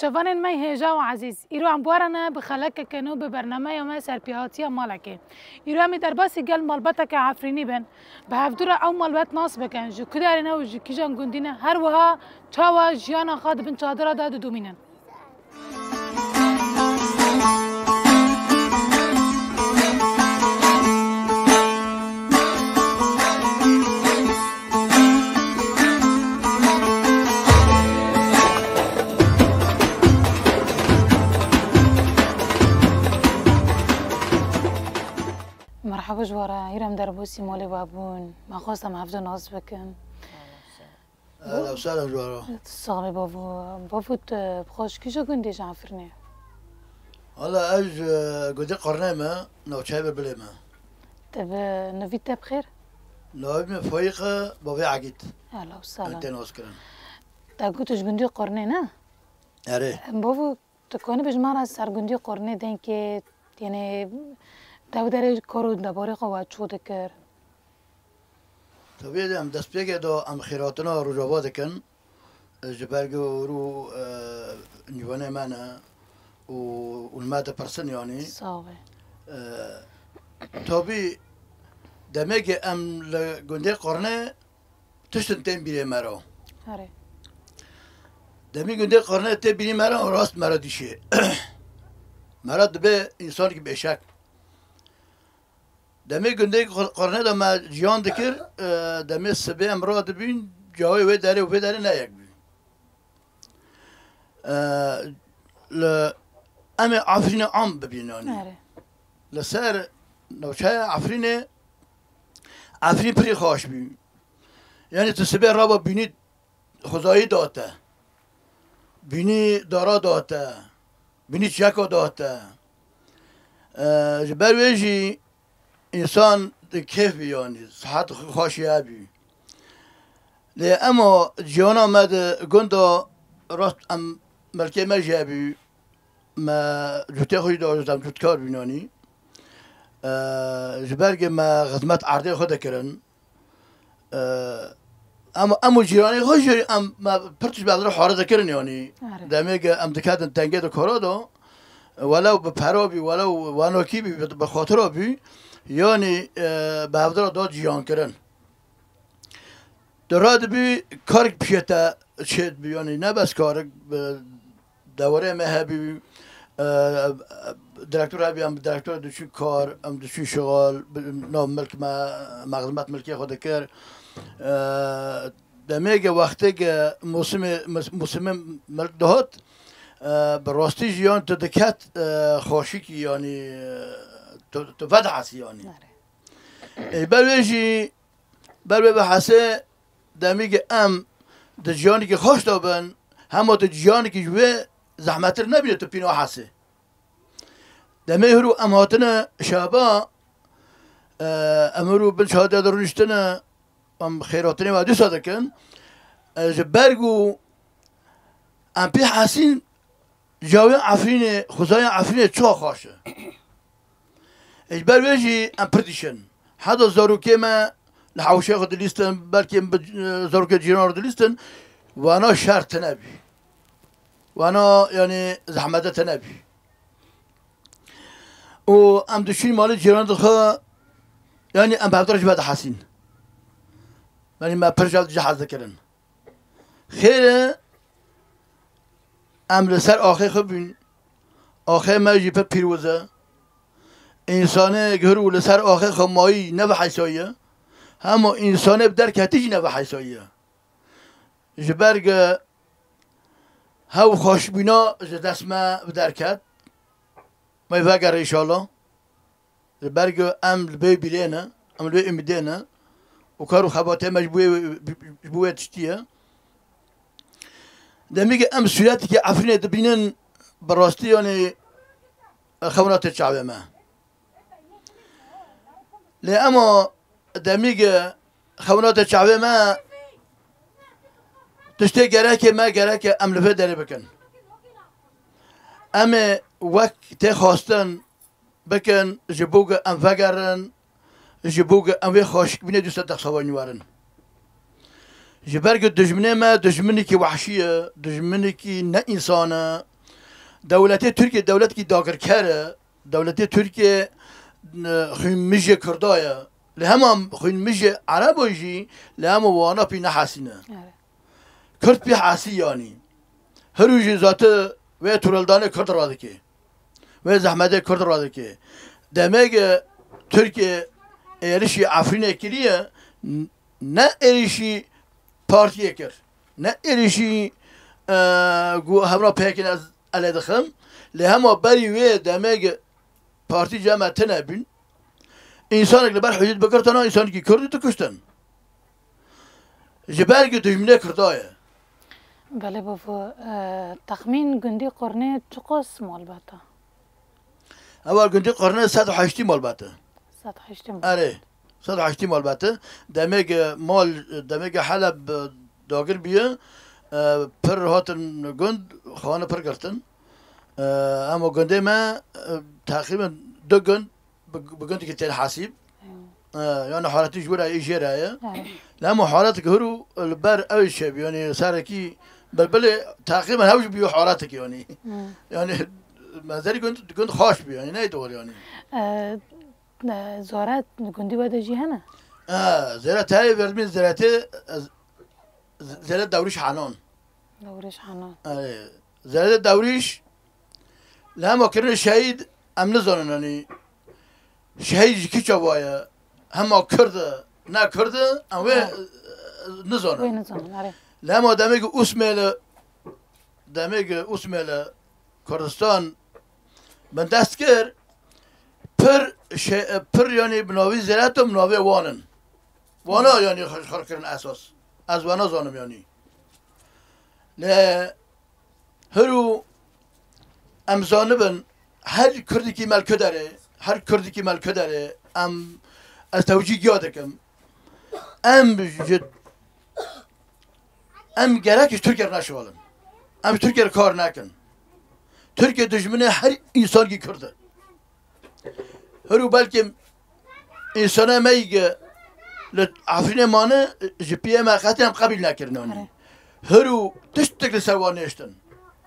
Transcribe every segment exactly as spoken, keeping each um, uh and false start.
Çavanên me hêja û ezîz, îro em bi we re ne bi xelekeke nû bi bernameya me serpêhatiya malekê. Îro em ê derbasî gel malbeteke Efrînî bin. Bi hevdû re ew malbet nas bikin. Ji ku derê ne û ji kîjan gundî ne, her wiha çawa jiyana xwe di bin çadira de didomînin. Merhaba ji we re, îro em derbasî malê we bûn. Me xwest em hevdu nas bikin. Ehlen we sehlen ji we re. Sax be bavo. Bavo, tu bi xwe ji kîja gundê ji Efrînê? Wala ez ji gundê Qurnê me, navçeyê Bilbilê me. Tu bi navî te bi xêr? Navê min Faîq e, bavê Egîd. Ehlen we sehlen. Em tê nas kirin. Te got tu ji gundê Qurnê ne? Erê. Bavo, tu kanî bi ji me re ser gundê Qurnê dengê, yanî dew derê kar û debarê xwe we çû dikir? Tabii de em destpêkê de em xêratina Rojava dikin. Ji ber ku hûr û, e, nîvanê me ne û, û li me dipirsin yanî. Sax be. E, tabii demê ku em li gundê Qurnê tiştin tên bîrê me re. Erê. Demê gundê Qurnê tê bîrê me re, rast me re dişê. Me re dibe însanekî bêşek. Demê gundê Qur-, Qurnê de me ciyan dikir, e, demê sibê em radibîn, cawê wê derê û vê derê ne yek bû. E, li, em ê Efrînê am bibînin, yanî. Erê. Li ser navçeya Efrînê, Efrîn pirî xweş bû. Yanî tu sibê raba bînî xwezayî da te. Bînî dara da te. Bînî çiyeka da te. E, ji ber wê jî însan di kêf bî, yanî sihet xweşî hebî. Lê ema ciyana me di gund de rast em milkê me jî hebî. Me cûtê xwe jî da, em cûtkar bîn, yanî. E, ji ber ku me xizmet erdê xwe dikirin. E, em, em û cîranê xwe jî em, me pir tişt bi hevdira hare dikirin, yanî. Erê. Demê ku em diketin tengê di kora de, welew bi pera bî, welew wenokî bî, bi, bi xatira bî, yanî, e, bi hevdira da ciyan kirin. Tu radibî karek pişê te çêdibî, yanî ne bes karek, bi dewarê me hebî, e, direktor hebî, em bi direktor diçûn kar, em diçûn şixul, bi nav milk me, me xizmet milkê xwe dikir. E, demê ke wextê ke mûsimê, mûs-, mûsimê milk dihat, e, bi rastî jî yan tu diket, e, xweşikî, yanî, e, tu, tu vedihesî, yanî. Erê. Ê, ber wê jî Ber wê bihesê, demî ke em di ciyanekî xweş de bin, hema tu ciyanekî ji wê zehmettir nebîne tu pîna hesê. Demê hûr û em hatine şaba, e, em hûr û bin çadiya de rûniştine, em xêratinê we dîsa dikin. E, ji ber ku em pê hesîn, Cawê Efrînê, xwezaya Efrînê çawa xweş e. Ji ber wê jî em pir dişin. Heta zarokê me li hewşê xwe dilîstin, belkî bi, zarokê cîran re dilîstin, wana şer tine bî. Wana, yanî, zehmete tine bî. Û em diçûn malê cîranê xwe, yanî, em bi hevdira ji me dihesîn. Yanî, me pir ji hev dikirin. Xêr e, em li ser axê xwe bûn. Axê me jî pir pîroz e. Însanê gihir û li ser axê xwe mayî ne bi heysa ye. Hema însanê bi derketî jî ne bi heysa ye. Ji ber ku hev xweşbûna ji dest me bi derket. Me vegere înşallah. Ji ber ku em li vê bîrê ne, em li vê umîdê ne û kar û xebatê me ji bo wê, ji bo wê tiştî ye. Demî ku em sûretekî Efrînê dibînin, bi rastî, yanî, xewna tê çavê me. Lê ema demî ku xewna tê çavê me, tiştê gerekê me, gereke em li vê derê bikin. Em ê wek tê xwestin, bikin, ji bo ku em vegerin, ji bo ku em wê xweşikbînê dîsa dexsawayî werin. Ji ber ku dijminê me dijminekî wehşî ye, dijminekî ne însan e, Dewletê Tirkiyê dewletkî dagirker e. Dewletê Tirkiyê, e, xwînmijê Kurda ye. Li hema xwînmijê Erebo jî, li hema wana pî nehesîne. Evet. Kurd pî hesî yanî. Her û jî zate wê tureldanê Kurd radike. Wê zehmetê Kurd radike. Demê ke Tirkiye êrişî Efrînê kiriye, n-, ne êrişî partiyê kir. Ne êrişî, e, ku hevra pêkin ez elê dixim. Lê hema berî wê demê ke partî cem me tine bîn. Însanek li ber hudûd bigirtina, însanekî Kurdî dikuştin. Ji ber ku dijminê Kurda ye. Belê bavo, e, texmîn gundî Qurnê çiqas malbat e? Ewa gundî Qurnê sed û heştî malbat e. Sed û heştî malbat. Erê, sed û heştî malbat e. Demê ke mal, demê ke Heleb, e, dagir bûye, e, pir hatin gund, xane pir girtin. E, hema gundê me, e, teqrîben du gund bi, bi gundekî tên hesîb. Ew. E, yani haletî ji wira jê re ye. Evet. Lê hema haleteke hür û li ber ew çêbû, yani serekî bilbilê teqrîben hew jî bû haleteke yani. Hmm. Yani menzerî gund, gund xweş bû yani, ne doğru yani. E, e, zore gundî we de jî hene? E, zere tayê verdimîn zerete, e, z-, zere dewrîş hanon. Dewrîş hanon. E, zere dewrîş Li hema kirinê şehîd em nizanin, yanî şehîd ji kî çava ye, hema Kurd e, ne Kurd e, em wê, Ha. e, nizanin. Wê nizanin, erê. Li hema demê ku Usmêle, demê ku Usmêle Kurdistan bindest kir, pir şe-, pir, yanî bi navî zêret û bi navê wan in. Wana, yanî xwe, xwe kirin esas. Ez wana zanim, yanî. Lê Hiro em zanibin, her Kurdekî me li ku derê, her Kurdekî me li ku derê, em, ez tewcîh giya dikim. Em ji, em gerek ji Tirkiye re neşixulin. Em ji Tirkiye re kar nekin. Tirkiye dijminê her însankî Kurd e. Hiro belkî însana me yî li Efrînê mane ji piyê me qetî em qebîl nekirin, yanî. Erê. Hiro tiştek li ser wan nêştin.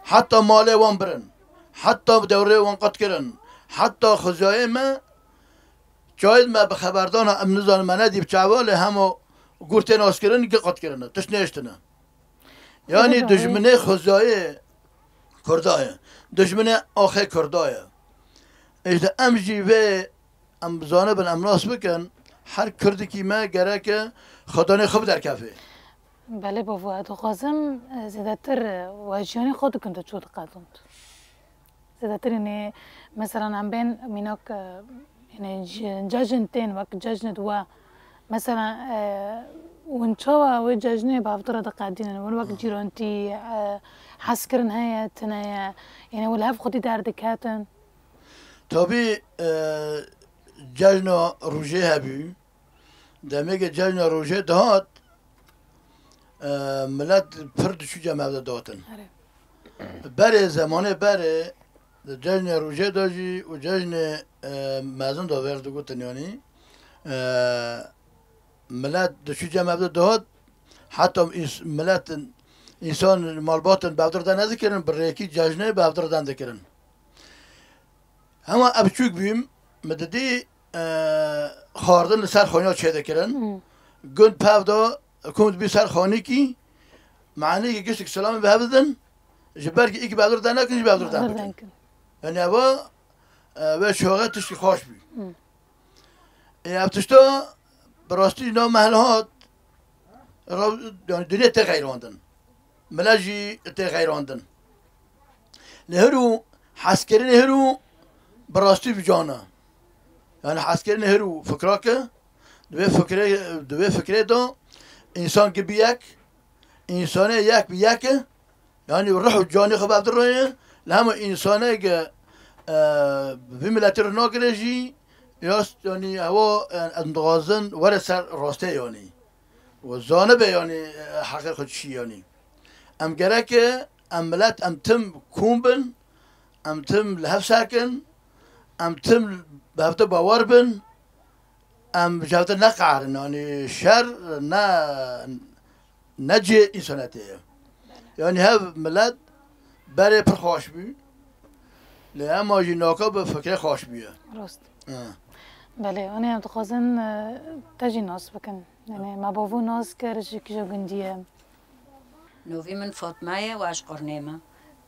Heta malê wan birin. Heta dewrê wan qet kirin. Heta xwezayê me, çayê me bi xeberdana em nizanin me nedî bi çava lê hema gurtê nas kirin, gi qet kirine. Tişt nêştine. Yanî Tabii, dijminê xwezayê Kurda ye. Dijminê axê Kurda ye. Îşte em jî vê em bizanibin, em nas bikin, her Kurdikî me gereke xwedanê xwe bi derkefê. Belê bavo, ez dixwazim, e, zêdetir, e, we jiyanê xwe dikin tu çû diqedûn tu. Zêdetir, yanî, meselan, em bên mînak, e, yanî, ji-, cejn tên wek cejnê di we. Meselan, e, hûn çawa wê cejnê bi hevdira diqedînin? Hûn wek Hmm. cîrantî, e, hezkirin heye, tune ye? Yanî, hûn li hev xwedî derdiketin? Tabî, e, cejna rojê hebû. Demê ke cejna rojê dihat, e, milet pir diçû cem hev de dihatin. Erê. Berê, zemanê berê, di cejnê rojê de jî û cejnê, e, mezin de vêr digotin, yanî, e, milet diçû cem hev de dihat, heta îns-, miletin, însan malbatin bi hevdir de nedikirin, bi rêkî cejnê bi hevdir de dikirin. Hema ez biçûk bûm, min didî, e, xwarin li ser xaniya çêdikirin. Hmm. Gund pev da, kom dibî ser xanîkî, manîkî giştik selamê bi hev didin, ji ber ku îkî bi hev dir de nekin, jî bi hev dir de Bi hev dir bikin. de nekin. Yanî eva, e, wê çaxê tiştî xweş bû. Hmm. Ê, ev tişta bi rastî nav me hilhat, ra-, yanî dinyê tê xeyrandin. Mile jî tê xeyrandin. Lê hiro, hezkirinê hiro bi rastî bi can e. Yanî hezkirinê hiro fikrak e. Di vê fikrê, di vê fikrê de însan ki bi yek, însanê yek bi yek e. Yanî ruh û canê xwe bi hev dirêne, li hema însanê ke, e, vî miletî re nagire jî, ya s-, yanî hewa, e, em dixwazin were ser rastê yanî. Û zanibe yanî, e, heqê xwe çi yanî. Em gereke em milet, em tim kom bin, em tim li hev sekin, em tim bi hev de bawer bin, em ji hev de neqeherin, yanî şer ne, ne cihê însanetê ye. Yanî hev milet berê pir xweş bû, Lê hema jî naka bi fikrê xweş bûye. Rast. Belê, anê em dixwazin e, te jî nas bikin. Yanî me bavû nas kir ji kîja gundî ye. Novî min Fatma ye û ez ji Qurnê me.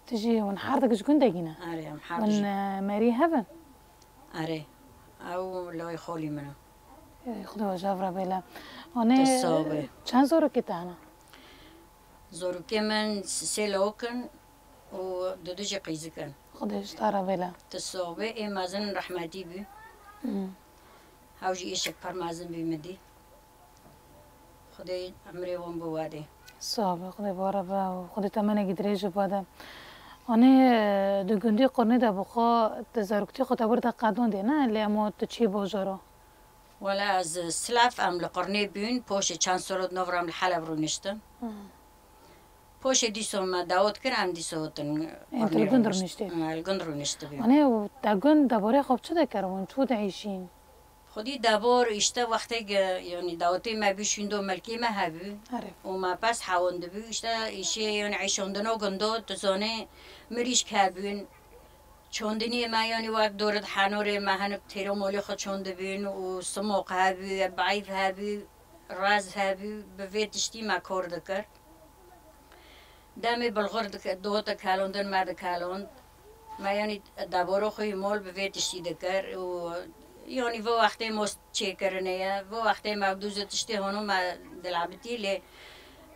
Tu jî hûn her dik ji gundekî ne? Erê, em her dik ji. Hûn e, merî hev in? Erê. Ew lawê xolî min e. Ey, Xwedê we ji hev re bêle. Anê çend zarokê te hene? Zarokê min sê lawik in û du du jî qîzik in. Xwedê ji te re bêle. Ti sobê ê mezin rehmetî bû. Hmm. Hew jî êşek pir mezin bî min dî. Xwedê emrê wan biwadê. Siya be, Xwedê bi we re be û Xwedê temenekî dirêj ji we de. Anê di gundî Qurnê de bi xwe di zaroktî xwe te wir de qedandê ne lê ema tu çî bajara? Wele ez silav em li Qurnê bûn, poşê çend solo di nov re em li Heleb rûniştin. Poşê dîso me dawet kir, em dîso hatin Qurnê rûniştin. Li gund rûniştibûn. Anê û te gund debarê xwe bi çi dikir hûn çû diêşîn? Xwedî debor îşte wextê ge, yanî dawetê me bû şûndo milkê me hebû. Û me pes hewin dibû. Îşte îşê yanî eşandino gundo, tu zanê mirîşk hebûn. Çondiniyê me yanî wek dor di henorê me hinek têro molê xwe çondibûn û simok hebû, beyv hebû, rez hebû, bi vê tiştî me kor dikir. Demê bilxur dike-, dihote kelondin me dikelond. Me yanî deboro xwe yî mol bi vê tiştî dikir û yanî vê wextê most çêkirine ye. Vê wextê me dûzê tiştê hûno me dilebitî lê,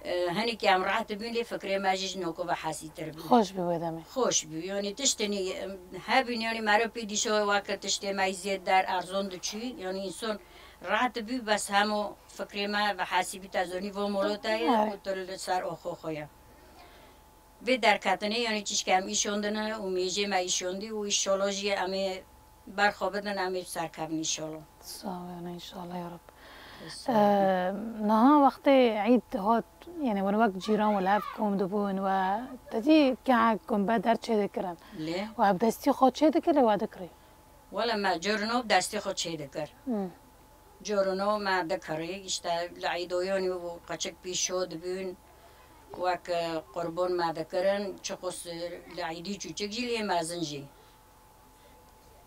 e, hinekî em rehet dibûn lê fikrê me jî ji noko ve hesîtir bû. Xweş bû wê demê. Xweş bû. Yanî tiştinî, e, hebûn yanî mero pê dîşo weke tiştê me yî zêd der erzon diçû. Yanî înson rehet dibû bes hemo fikrê me ve hesîbî te zonî vo molo te ye û tu li ser oxo xwe ye. Vê derketinê yanî çişke em îşondine û mêjê me îşondî û îşolo jî em ê berxwe bidin, em ê serkevin îşolo. Sağ olun inşallah ya Rab. Ee, niha wextê Eid hat, yani wan wek cîran û lev kom dibûn we te dî kehek gumbe der çê dikirin. Lê? We bi destî xwe çê dikir lê we dikirî? Wele me corno bi destî xwe çê dikir. Hmm. Corno me dikirî, işte li Eydoyanî û qeçik pîşo dibûn, wek, e, qurbon me dikirin, çiqus li Eydî çûçik jî lê mezin jî.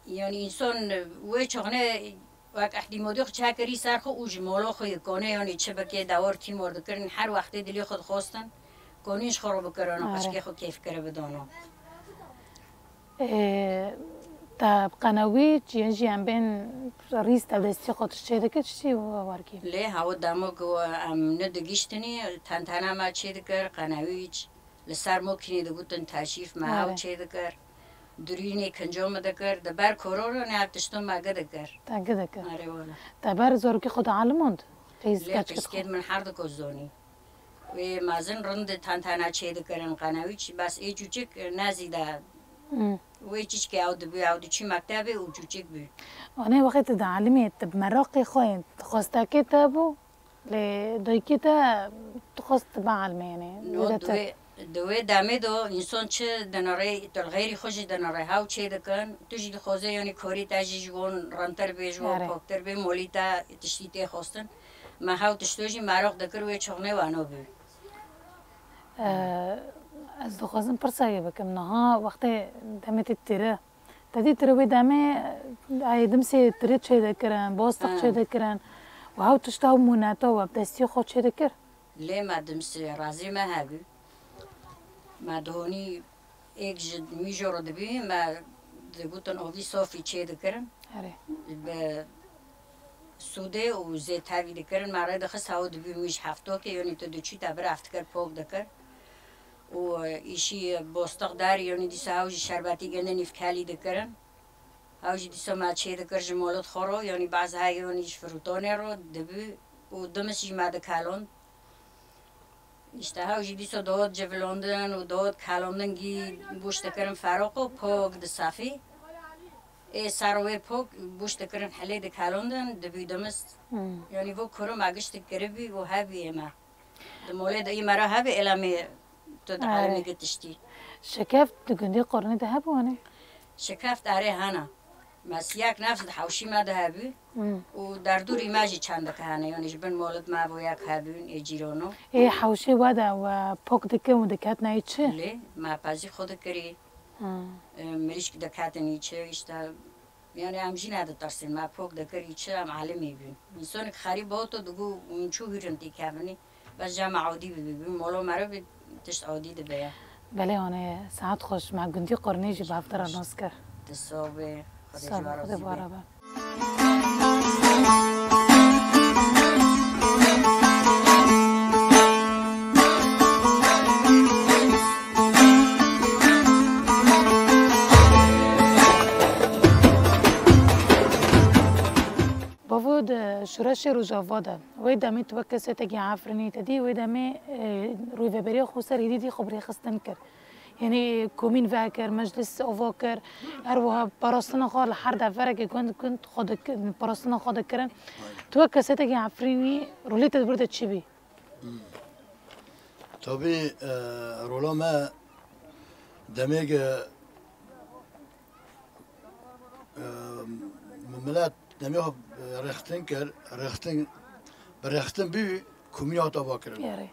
Yanî însan, e, wê çaxne wek ehdî modî xwe çekirî ser xwe û ji molo xwe yê kone, yanî çi bike dewar tîmor dikirin, her wextê dilê xwe dixwestin, konîn ji xwe re bikirin, qeçikê xwe kêfkirî bidano. Ê, te bi qenewî çi yên jî em bên rîs te destî xwe tu çê dikir, çi wergî? Lê hewa demo ku em nedigihîştinî, tentena me çê dikir, qenewî ç-, li ser mokînê digotin teşîf me hew çê dikir. Durînê kinco me dikir, di ber kororo ne ev tişto me gi dikir. Te gi dikir. Erê wala. Te ber zorkî xwe dialimand? Lê qîzkê min her diko zonî. Wê mezin rind tentena çê dikirin qenewî çi, bes ê çûçik ne zîde. Hmm. Wê çişkê ew dibû, ew diçû mektebê û çûçik bû. Anê wextê tu dialimî, tu bi meraqê xwe yên, tu xwestekê te bû, lê dayikê te tu xwest tu bialimê, yanî. No, wê de di te wê, di wê demê de însan çi dinirê, tu li xêrî xwe jî dinirê, hew çê dikin, tu jî dixwazê, yanî korî te jî ji wan rintir bê, ji wan Erê. Poktir bê, molî te tiştî tê xwestin. Me hew tişto jî meraq dikir wê çaxnê weno bû. Ee, ez dixwazim pirsekê bikim. Niha wextê demê tê tire. Te dî tire wê demê, ey dimsê tire çê dikirin, bostiq Ha. Çê dikirin. Û hew tişta ew mûneta we bi destî xwe çê dikir? Lê me dimsê razî me hebû. Me dihonî êk ji mîjo re dibî, me digotin ovî sofî çê dikirin. Erê. Bi sûdê û zê tevî dikirin, me rê dixist hew dibî mîj heftokê, yanî tu diçû te bir ev dikir, pok dikir. Û îşî bostiq der, yanî dîsa hew jî şerbetî gende nîvkelî dikirin. Hew jî dîsa me çê dikir ji molit xwe ro, yanî baz hey yanî ji firutonê ro dibî û dimis jî me dikelond. Îşte hew jî dîso dihot civilondin û dihot kelondin gî bûş dikirin feroq û pok disafî. Ê ser wê pok bûş dikirin helê dikelondin dibî dimist. Hmm. Yanî vo kurum a gişt kiribî û hebî ê me. Di molê de î me re hebî êlemê tu di Erê. Elimê gitiştî. Şikeft di gundê Qurnê de hebû anê? Şikeft erê hena. Me siyek nefs di hewşî me de hebû. Hmm. Û derdûrî me jî çendike hene, yanî ji bin molid me bo yek hebûn, ê cîrono. Ê hewşê we de we pok dikin û diketin ê çi? Lê me pezî xwe dikirî. Hmm. E, mirîşk diketin îçi, işte, yani em jî neditirsîn, me pok dikir îçi, em elimî bîn. Însanek xerîb hato digo, hûn çû hûrin têkevinî, bes cem adî bibî, bi mala meriv tişt adî dibe ya. Belê, anê, saet xweş, me gundî Qornê jî bi hev te re nas kir. Ti sax bê, Xwedê ji we razî be. Bavo, di şoreşê Rojava de, wê demê tu wek kesekî Efrînî, te dî wê demê, e, rûveberiya xweser êdî dî xwe bi rêxistin kir. Yanî komîn vekir, meclis ava kir, her wiha parastina xwe li her deverekê gund gund xwe dik-, parastina xwe dikirin. Tu wek kesekî Efrînî rolê te di vir de çi bî? Hmm. Tabî, e, rola me demê ke, e, milet demê xwe, e, rêxistin kir, rêxistin, bi rêxistin bî, komîn hat avakirin. Yarê.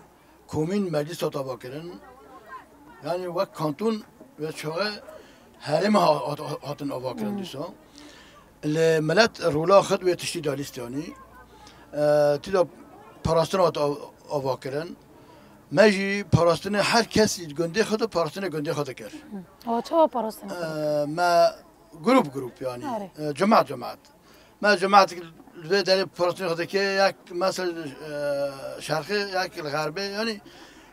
Komîn meclis hat avakirin. Yani wek kanton ve çaxê herêma ha-, hat-, hatin avakirin Hmm. dîsa. Lê milet rola xwe wê tiştî da lîst yanî. E, tîda parastin hat av-, avakirin. Me jî parastinê her kesî gundê xwe de parastinê gundê xwe dikir. Awa çawa parastin? E, me grup grup yani. Are. E, cemaat cemaat. Me cemaat li vê derê parastinê xwe dike, yek mesela, e, şerqê, yek li xerbê, yani,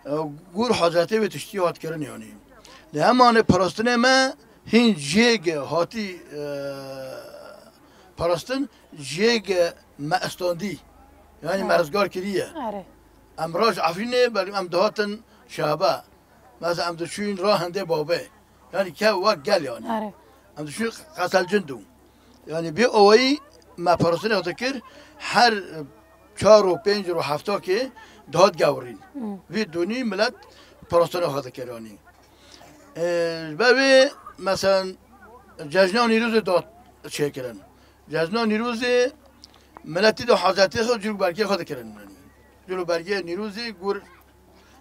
e, gor hacetê wê tiştî hat kirin yani. Lê hemanê parastinê me hîn cihê ge hatî, e, parastin, cihê ge me estandî. Yani Ha. me rizgar kiriye. Are. Em rac Efrînê, belkî em dihatin Şehba. Mesela em diçûn ra hindê babê. Yani kev wek gel yani. Are. Em diçûn Qeselcindû. Yani bi awayî me parastinê xwe dikir, her çar û pênc û hefta ke dihat gewrîn. Hmm. Vî donî milet parastinê xwe dikir yani. E, ji ber wê, mesela, cejna Nîrozê dihat çêkirin. Cejna Nîrozê miletî de hazetê xwe cil û bergê xwe dikirin. Cil û bergê Nîrozê gur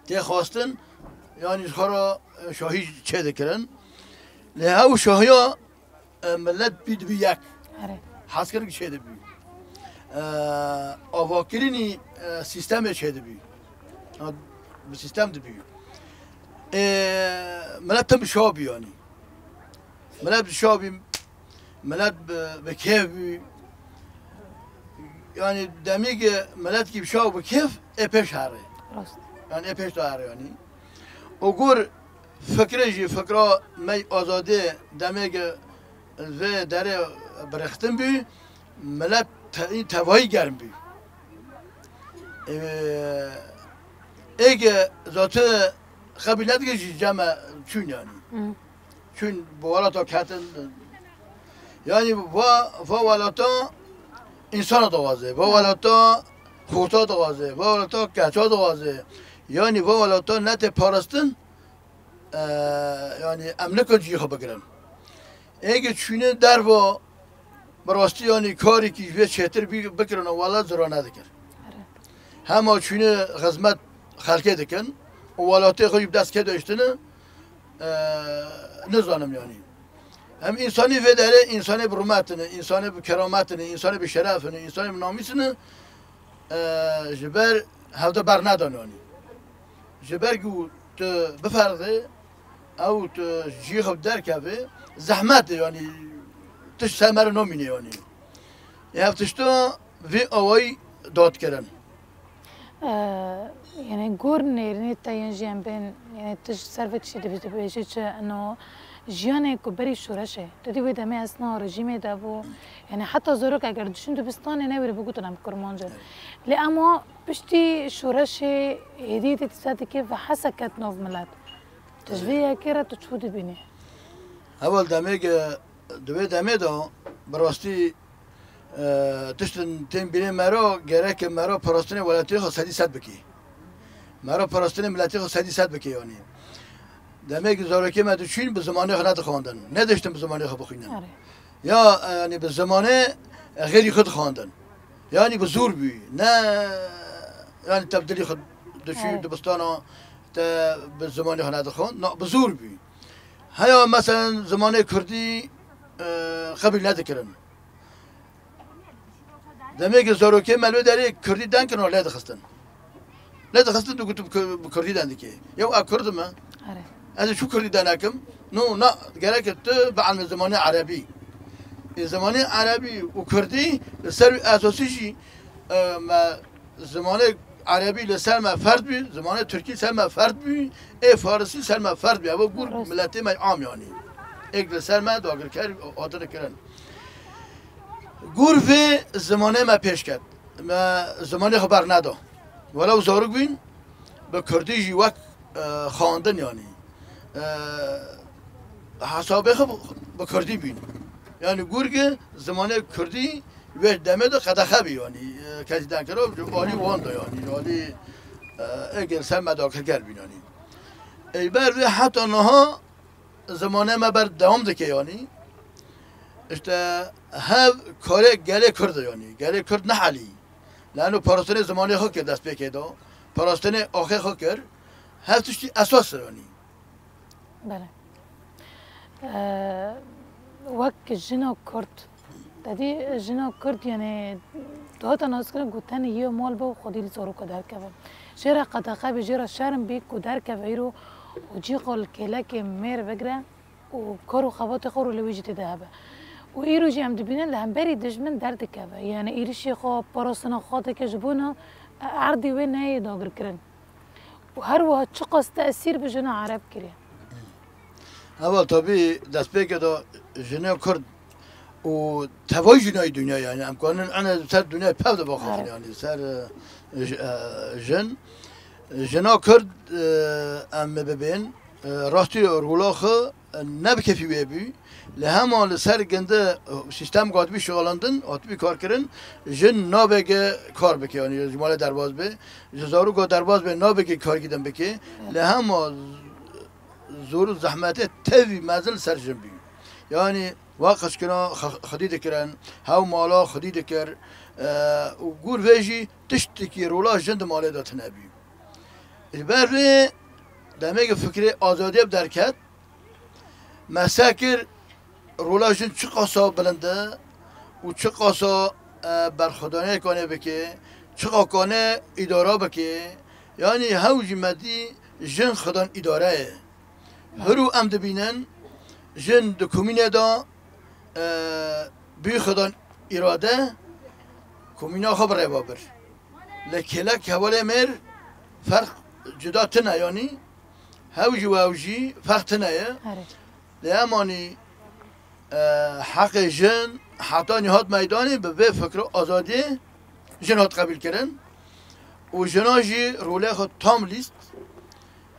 tê xwestin, yani ji xwe re, e, şahî çê dikirin. Lê hew şahiya, e, milet bî dibî yek. Erê. Hezkirin çê dibî. E, avakirinî, e, sîstemê çê dibî. Ha, bi sîstem dibî. E, milet tim şa bî yani. Milet bi şa bî, milet bi, bi kêf bî. Yani demî ke milet kî bi şa bi kêf ê pêş herê. Rast. Yani ê pêş de herê yani. Û gur fikre jî fikra me azadê demê ke vê derê birextin bî, milet te-, tevayî germ bî. Ee, ê ke zate qebîlet ke jî cem e çûn yani. Hı. Çûn bi welata ketin. Yani va, va welata însana dixwaze, va welata xorta dixwaze, va welata keça dixwaze. Yani va welata netê parastin, e, yani em nikin cihê xwe bigirin. Ê ke çûne derva, bi rastî yani karekî ji vê çêtir bî, bikirin û welat zira nedikir. Hema çûne xizmet xelkê dikin û welatê xwe jî bi dest kê dihiştine, e, nizanim yani. Em însanî vê derê însanê bi rûmet in, însanê bi keramet in, însanê bi şeref in, însanê bi namîs in, e, ji ber hevde bernedan yani. Ji ber ku tu biferqî, ew tu cihê xwe derkevî, zehmet e yani, tişt ser me re namîne yani. Ê hev tişta vê awayî dot kirin. Ee, yani gor nêrînê te yên jî em bên, yani tu ji ser vê tiştî dibê-, dibêjî çi, ino jiyanê ku berî şoreşê, tu dî wê demê esna rejîmê de bû, yani heta zarok eger diçûn dibistanê newêrî bigotin em kurmanc in. Evet. Lê ema piştî şoreşê êdî dî dîsa dike ve hese ket nav milet. Tu ji vê yekê re tu çû dibînî? Heval demê ke di vê demê de bi rastî, e, tiştin tên bîrê me re, gerek me re parastinê welatiyê xwe sedî sed bikî. Me re parastinê miletê xwe sedî sed bikî yanî. Demê ke zarokê me diçûn bi zimanê xwe nedixwandin. Nediştin bi zimanê xwe bixwînin. Erê. Ya, e, yanî bi zimanê, e, xêrî xwe dixwandin. Yanî bi zor bû. Ne, yanî te bi dilî xwe diçû Erê. dibistana te bi zimanê xwe nedixwand. Na, bi zor bû. Heya meselen zimanê kurdî, e, qebîl nedikirin. Demê ki zarokê me li wê derê kurdî deng kirin, lê dixistin. Lê dixistin, digotin bi ku-, bi kurdî deng dikê. Yew a kurd me. Erê. Ez ê çû kurdî denekim. No, na, gerek tu bielmê zimanê erebî. Ê, zimanê erebî û kurdî li ser wî esasî jî, e, me zimanê erebî li ser me ferd bî, zimanê tirkî ser me ferd bî, ê farisî ser me ferd bî. Ev gûr Rast. Miletê me am yanî. Êk li ser me dagirker hatine kirin. Gûr vê zimanê me pêş ket. Me zimanê xwe berneda. Welew zarok bîn, bi kurdî jî wek, e, xwendin yanî. E, hesabê xwe bi kurdî bîn. Yanî gûr ki zimanê kurdî wê demê de qedexe bî yanî. E, kesî denkero, alî wan de yanî. Alî, e, êgên ser me dagirker bîn yanî. Ê ber vê heta niha zimanê me berdewam dike yanî. İşte hev karê gelê Kurd e yanî. Gelê Kurd nehelî. Lano parastinê zimanê xwe kir destpêkê de. Parastinê axê xwe kir. Hev tiştî esas e yanî. Belê. Ee, wek jina Kurd, te dî jina Kurd, yanî, dihate naskirin ku tenê yê mal be û xwedî li zaroka derkeve. Jê re qedexe bî, jê re şerm bî ku derkeve îro û cî xwe li kêlekê mêr bigire û kar û xebatê xwe rû li wî jî tê de hebe. Û îro jî em dibînin li hemberî dijmin derdikeve. Yanî êrişê xwe, parastina xwe dike ji bona erdê wê neyê dagirkirin. Û her wiha çiqas tesîr bi jina Ereb kiriye. Heval, tabî destpêkê de jinê Kurd û tevayî jinayê dinya, yanî em kanin ene ser dinyayê pev de baxafin, Ereb. Yanî ser, e, j-, e, jin. Jina Kurd, e, em bibên, e, rastî rola xwe ne bi kefî wê bû. Li hema li ser gindi, e, sîstem hatibî şixulandin, hatibî kar kirin, jin nabêge kar bike, yanî ji malê derbas be, ji zaroka derbas be, nabêge karkî din bike. Li hema z-, zor û zehmetê tevî mezin li ser jin bû. Yanî wa qeçkina xe-, xwedî dikirin, hew mala xwedî dikir, e, û gûr vê jî tiştekî rola jin di malê de tune bû. Ji ber vê demê ki fikrê azadiyê bi derket, me se kir rola jin çiqasa bilind e û çiqasa, e, berxwedaniyê kane bike, çiqa kane îdara bike. Yanî hew jî me dî jin xidan îdare ye. Hiru em dibînin, jin di komînê de, e, bî xidan îrade, komîna xwe bi rêva bir. Li kêlek hevalê mêr ferq cuda tine, yanî hew jî û ew jî ferq tine ye. Erê. Lê emanî, e, heqê jin heta nî hat meydanê bi vê fikra azadiyê jin hat qebîl kirin û jina jî rolê xwe tam lîst.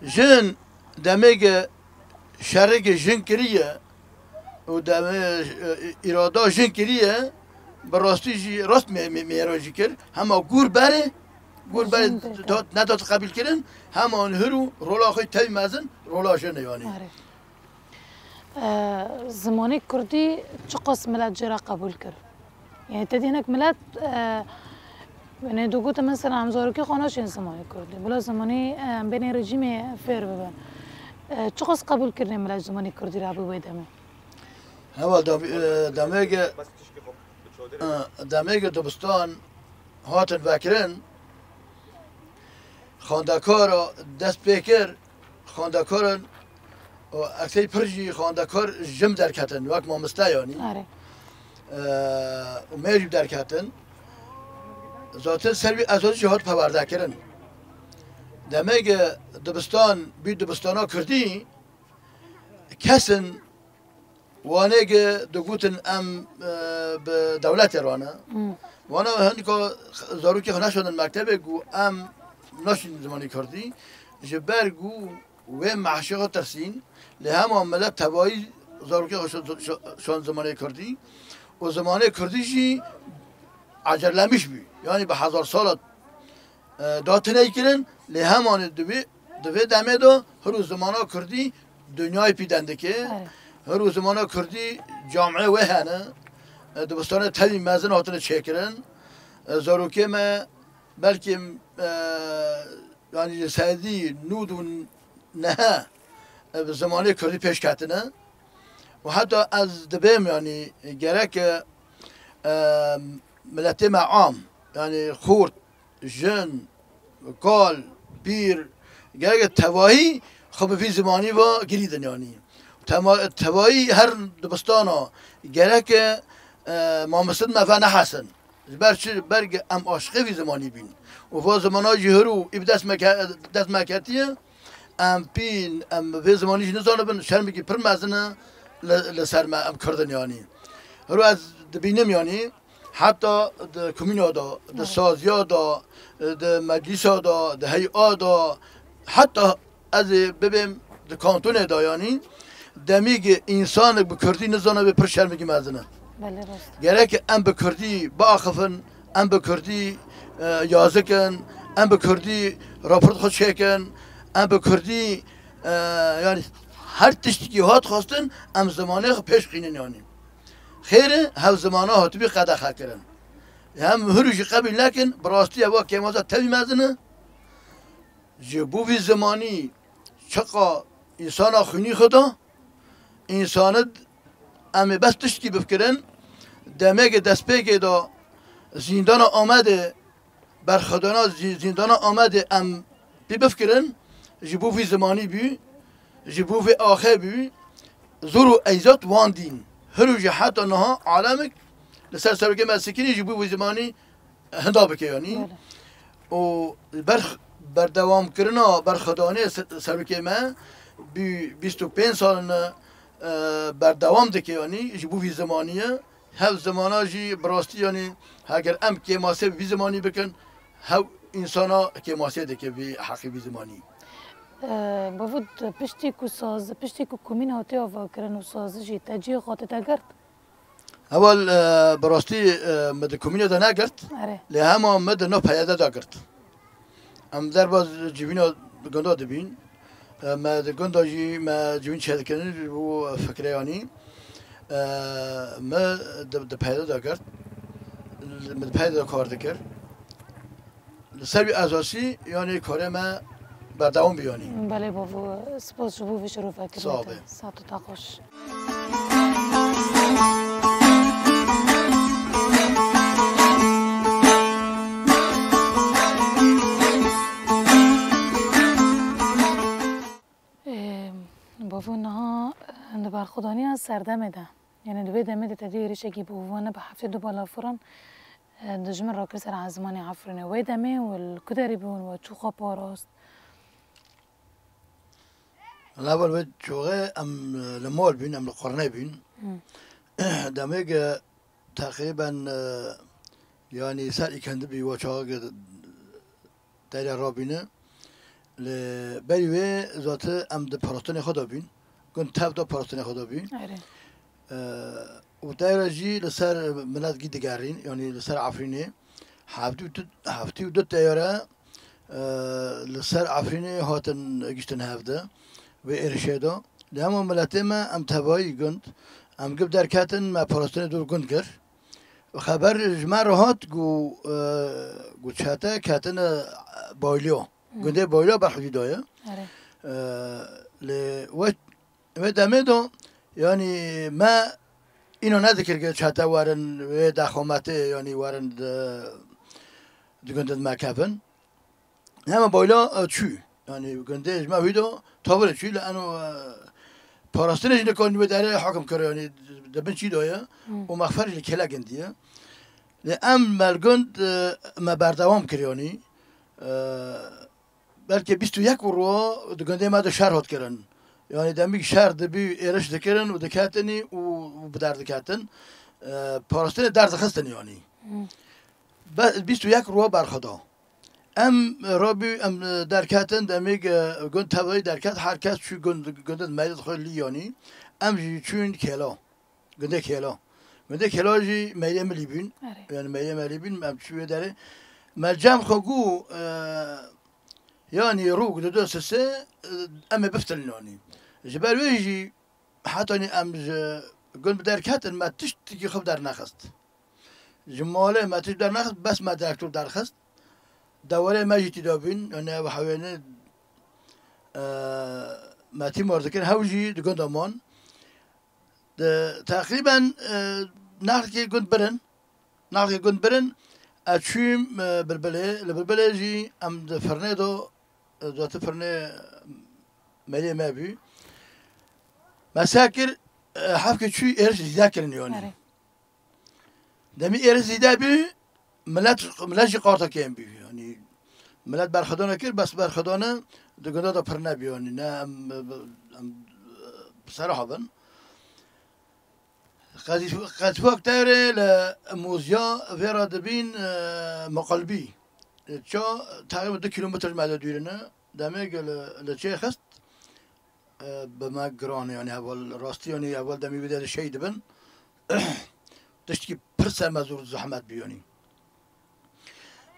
Jin demê ke şerê ke jin kiriye û demê, e, îrada jin kiriye, bi rastî jî rast me-, me-, mêra jî kir. Hema gûr berê, gûr berê Jin berde. Dat, nedat qebîl kirin, hema hûn hir û rola xwe tevî mezin, rola jin e yanî. Erê. E, zimanê kurdî çiqas milet jê re qebûl kir? Yanî te dî hinek milet, e, yanî tu gote mesela em zarokê xwe naşên zimanê kurdî. Bila zimanê, e, em bênê rejîmê fêr bibin. E, çiqas qebûl kirinê milet zimanê kurdî re bû wê demê? Heval, da-, e, demê ke, e, demê ke dibistan hatin vekirin, xwendekara dest pê kir, xwendekaran û eksey pir jî xwendekar jin derketin, wek mamoste yanî. Are. Eee, û mêr jî derketin. Zaten ser vî esas jî hat pewerdekirin. Demê ke dibistan bî dibistana kurdî, kesin Wanê ki digotin em, e, bi dewletê re ne. Hmm. Wana hinika zarokê xwe neşandin mektebê ku em naşînin zimanê kurdî. Ji ber ku wê meşê xwe tirsîn, lê hema milet tevayî zarokê xwe şo-, şo-, şand zimanê kurdî. Û zimanê kurdî jî ecerlemiş bû. Yanî bi hezar sala e, da tune kirin, lê hemanî di vê, di vê demê de hiro zimana kurdî dinyayê pî dendikê. Erê. Hiro zimana kurdî camiyê wê hene. E, dibistanê tevî mezin hatine çêkirin. E, zarokê me belkî, e, yanî ji sedî nod û neh bi zimanê kurdî pêş ketine. Û heta ez dibêm, yanî gerek, e, miletê me am, yanî xort, jin, kal, pîr, gerek tevayî xwe bi vî zimanî ve girîdin, yanî. Tema-, tevayî her dibistana gerek, e, mamostin me ve nehesin. Ji ber çi? Ber em aşiqê vî zimanî bîn. Û va zimana jî hiro î bi dest me ke-, dest me ketiye. Em pîn, em vê zimanî jî nizanibin, şermekî pir mezin e li, li ser me, em Kurd in, yanî. Hiro ez dibînim, yanî, heta di komîna de, di Evet. saziya de, di meclîsa de, di hey'a de, heta ez ê bibêm di kantonê de, yanî, demî ki însanek bi Kurdî nizane, wê pir şermekî mezin e. Belê, rast. Gerek em bi Kurdî biaxifin, em bi Kurdî, e, yazikin, em bi Kurdî raport xwe çêkin, em bi Kurdî, e, yanî her tiştekî hat xwestin, em zimanê xwe pêş xînin, yanî. Xêr e, hevzimana hatibî qedexe kirin. Em hûrû jî qebîl nekin, bi rastî eva kêmasa tevî mezin e. Ji bo vî zimanî çiqa însana xwînî xwe da, însanid em ê bes tiştkî bifikirin, demê ke destpêkê de zîndana Amedê, berxwedana zî-, zîndana Amedê em pê bifikirin, ji bo vî zimanî bû, ji bo vê axê bû, zor û eyzat wan dîn. Hiro jî heta niha alemik li ser serokê me sikirî ji bo vî zimanî hinda bike, yanî. Belê. Û ber-, berdewamkirina berxwedanê se-, serokê me bî bîst û pênc sal in, e, berdewam dike, yanî ji bo vî zimanî ye. Hev zimana jî bi rastî, yanî heger em kêmasê vî zimanî bikin, hev însana kêmasê dike vî heqî vî zimanî. E, Bavû, piştî ku saz, piştî ku komîn hatiye avakirin û sazijî te cihê xwe hatî te girt? Heval, e, bi rastî, e, me di komînê de negirt, Erê. lê hema me di nav P Y D de girt. Em derba civîna gunda dibîn. E, me di gunda jî me civîn çêdikirin ji bo fikreyanî. E, me di, di P Y D de girt. Me di P Y D de kar dikir. Li ser wî esasî, yanî karê me berdewam bî, yanî. Belê bavo, spas ji bo vê şirove Sağ kirine be. te. Saet te xweş. Ê, bavo niha, e, di berxwedaniya serdemê de, yanî di vê demê de te dî êrişekî bû, wan ne bi heftê du balafiran, e, dijmin rakir ser ezmanê Efrînê. Wê demê we li ku derê bûn, we çû xwe parast? Lewel wê çaxê em, e, li mal bîn, em li qurnê bîn. Hı. Demê ke teqrîben, e, yanî ser îkendi bî, we çaxê ke derya rabîne. Li berî wê zati em di parastinê xwe de bîn. Gund tev de parastinê xwe de bî. Erê. E, û teyra jî li ser milet gî digerîn, yanî li ser Efrînê. Heftî û du, heftî û du teyare, e, li ser Efrînê hatin giştin hev de, vê êrişê de. Li hema miletê me em tevayî gund, em gib derketin, me parastinê dûr gund kir. Xeber ji me re hat ku, e, ku çete ketine Baylîyo. Hı. Gundê Baylîyo berxwedî daye. Erê. E, lê we Wê demê de, yanî me îna nedikir ke çete werin wê dexometê, yanî werin di, di gundê me kevin. Hema Bayla, e, çû. Yanî gundê ji me wî de tavir çû, li eno, e, parastinê jî nikan wê derê hakim kir, yanî di bin çî de ye. Hmm. Û mexfer jî li kêle gundî ye. Lê em me li gund, e, me berdewam kir, yanî. E, Belkî bîst û yek û ruha di gundê me de şer hat kirin. Yanî demîk şer dibî êriş dikirin û diketinî û, û bi der diketin. E, parastinê der dixistin yanî. Hmm. Be-, bîst û yek ruha berxwe da. Em rabî, em, e, derketin, demîk, e, gund tevayî derket, her kes çû gund, gundin meydê xwe lî yanî. Em jî çûn kêla. Gundê Kêla. Gundê Kêla jî meyrê milî bîn. Erê. Yani meyrê milî bîn, em çû wê derê. Me cem xwe got, e, yani rûk di du sisê, e, em ê biftilin yani. Ji ber wê jî hetanî em ji gund bi derketin, me tiştekî xwe bi dernexist. Ji malê me tişt dernexist, bes me direktor derxist. Dewerê me jî tîda bîn, yani ev hewêne, e, me tîmar dikir, hew jî di gunda man. Di, teqrîben, e, nexlekê gund birin, nexlekê gund birin, ez çûyim, e, Bilbilê, li Bilbilê jî em di firnê de, e, dotî firnê mêrê me bû. Me seh kir, e, hevkê çû êriş zîde kirin yanî. Erê. Demî êriş zîde bû, milet, milet jî qarta kêm bû. Yanî milet berxwedana kir, bes berxwedana di gunda de pir nebû yanî. Ne em, em, em, bi sera hebin. Qezîf-, Qezîfok Tewrê li Mûzya vê re dibîn, e, Miqilbî. Ça teqrîben du kîlometr ji me de dûr in. Demê ku li, li çê xist, e, bi me giran e, yanî heval rastî, yanî heval demî wî de şehîd dibin. Tiştekî pir ser me zor zehmet bû, yanî.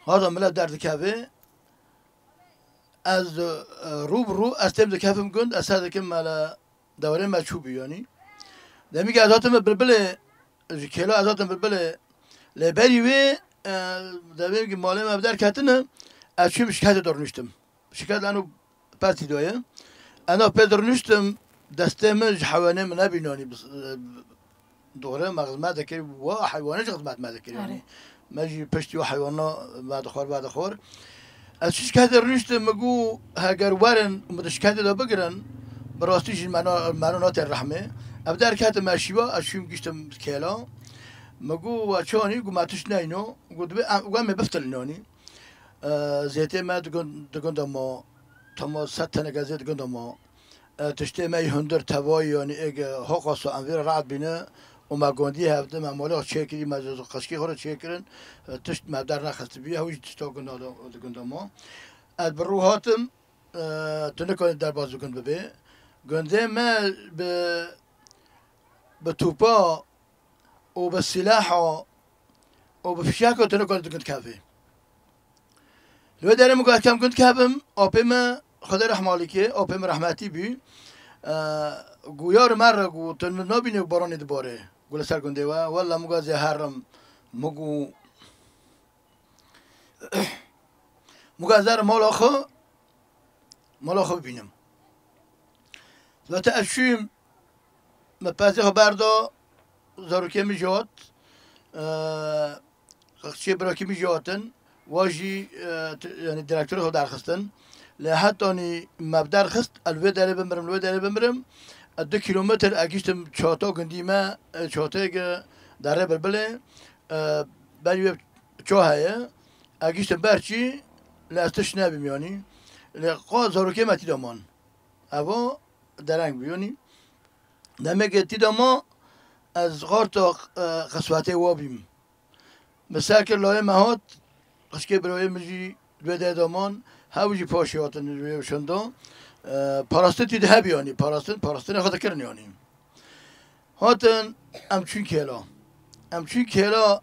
Hada milet derdikeve, ez, e, rû bi rû, ez têm dikevim gund, ez ser dikim me li dewarê me çû bû, yanî. Demî ku ez hatim Bilbilê, ji Kêla ez hatim Bilbilê, lê berî wê, e, demê ku malê me bi der ketine, ez çûm şiketê de rûniştim. Şiket eno pestî doye. Eno pê dirûniştim, destê min ji hewanê min nebîn, yanî, bis-, e, dore me xizmet dikir, wa heywanê jî xizmet me dikir, yanî. Erê. Me jî piştî wa heywana me dixwar, me dixwar. Ez çi şiketê rûniştim, min got, heger werin, min di şiketê de bigirin, bi rastî jî me na-, me no nate rehmê. Ev derketim me şîva, ez çûm giştim Kêla. Min got, we çi anî? Got, me tişt neyno. Got, dibê em, em ê biftilin, yanî. E, zêtê me di gund, di gunda ma, tama sed teneke zêt di gunda ma. E, tiştê me yê hundir tevayî, yanî êg hoqaso em vê re rahat bîne û me gondî hevdi, me malê xwe çêkirî, me ji qişkê xwe re çêkirin, e, tişt me der nexistibî, hew jî tişta gunda de, di gunda ma. Ez bi rû hatim, e, tu nikarî derbas bi gund bibê. Gundê me bi, bi tûpa û bi sîlaha û bi fişeka tu nikare di gund kevî. Li wê derê min got, ez kem gund kevim, apê me, Xwedê rehma lê ke, apê min rehmetî bû. E, got, yar me re got, tu nabînî baranê dibare. Got, li ser gundê we, wela min got, ez ê herim. Min got, min got, ez herim mala xwe, mala xwe bibînim. Zaten ez çûyim, me pezê xwe berda, zarokê min jî hat, e, qixçê birakê min jî hatin, wa jî, e, t-, yanî direktorê xwe derxistin. Lê hetanî me bi derxist, ez li vê derê bimirim, li vê derê bimirim, ez du kîlometr ez gihiştim çata gundî me, e, çateyê ke derê Bilbilê, e, berî wê ça heye, ez gihiştim ber çî, lê ez tişt nebîm yanî. Lê qa zarokê me tî de man. Evo dereng bû, yanî. Demeke tî de ma ez xarta, e, qiswetê wa bîm. Min ser kir layê me hat, qişkê birayê min jî li wê derê de man, hew jî paşê hatin ji wê şinda. E, parastin tî de hebî, yanî, parastin, parastinê xwe dikirin, yanî. Hatin, em çûn Kêla. Em çûn Kêla,